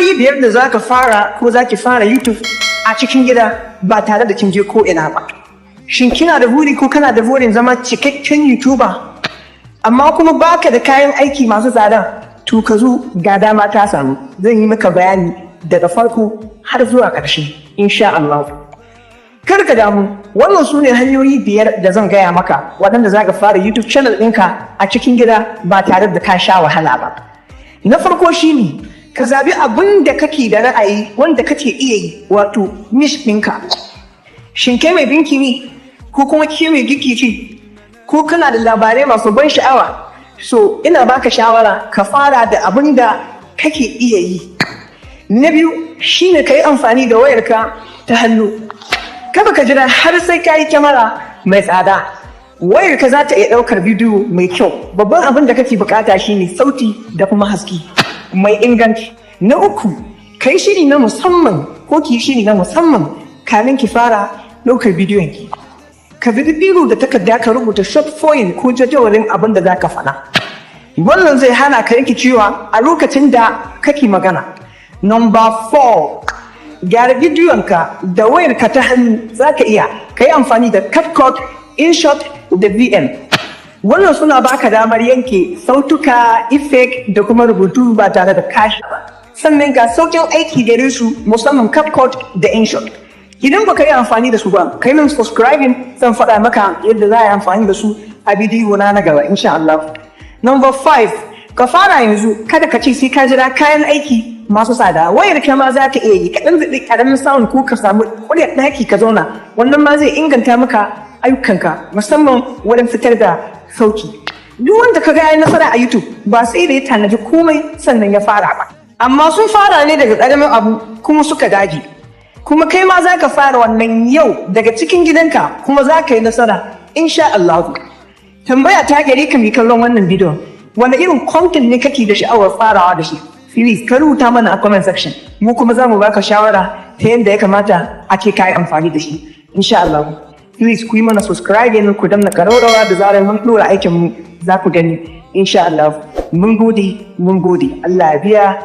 Hanyoyi biyar da za ka fara ko za ki fara YouTube a cikin gida ba tare da kin je ko ina ba. Shin kina da buri ko kana da burin zama cikakken YouTuber, amma kuma baka da kayan aiki masu tsada? To, ka zo, ga dama ta samu. Zan yi maka bayani daga farko har zuwa ƙarshe, insha Allah. Kar ka damu, wannan su ne hanyoyi biyar da zan gaya maka waɗanda za ka fara YouTube channel ɗinka a cikin gida ba tare da ka sha wahala ba. Na farko shine ka zabi abin da kake da ra'ayi wanda kake iya yi, wato niche ɗinka. Shin kai mai dinki ne, ko kuma ke mai girki ce, ko kana da labarai masu ban sha'awa? So ina baka shawara ka fara da abin da kake iya yi. Na biyu shine ka yi amfani da wayarka ta hannu. Kada ka jira har sai ka yi kyamara mai tsada. Wayarka za ta iya ɗaukar bidiyo mai kyau. Babban abin da kake bukata shine sauti da kuma haske mai inganci. Na uku, ka yi shiri na musamman ko ki yi shiri na musamman kamin ki fara ɗaukar bidiyon ki. Ka bi biro da takarda, ka rubuta short poem ko jadawalin abin da za ka faɗa. Wannan zai hana ka rikicewa a lokacin da kake magana. Number four, gyara bidiyonka da wayarka ta hannu. Za ka iya ka yi amfani da CapCut, InShot da VN. Wannan suna baka damar yanke sautuka, effect da kuma rubutu ba tare da kashi ba. Sannan ga sauƙin aiki gare su, musamman CapCut da InShot. Idan baka yi amfani da su ba, kai min subscribing, zan faɗa maka yadda za a yi amfani da su a bidiyo na na gaba, insha Allah. Number five, ka fara yanzu. Kada ka ce sai ka jira kayan aiki masu tsada. Wayar ka ma za ka iya yi kaɗan zaɗi ƙaramin sound, ko ka samu ƙuryar ɗaki ka zauna. Wannan ma zai inganta maka ayyukanka, musamman wurin fitar da sauti. Duk wanda ka ga ya nasara a YouTube, ba sai da ya tanaji komai sannan ya fara ba, amma sun fara ne daga ƙaramin abu kuma suka dage. Kuma kai ma za ka fara wannan yau daga cikin gidanka, kuma za ka yi nasara, insha Allah. Tambaya ta gare ka mai kallon wannan bidiyon: wani irin content ne kake da sha'awar farawa da shi? Please ka rubuta mana a comment section, mu kuma za mu baka shawara ta yadda ya kamata a ce ka yi amfani da shi, insha Allah. Please ku yi mana subscribe, ku danna kararrawa. Da zarar mun ɗora aikin mu, za ku gani, insha Allah. Mun gode, mun gode. Allah ya biya.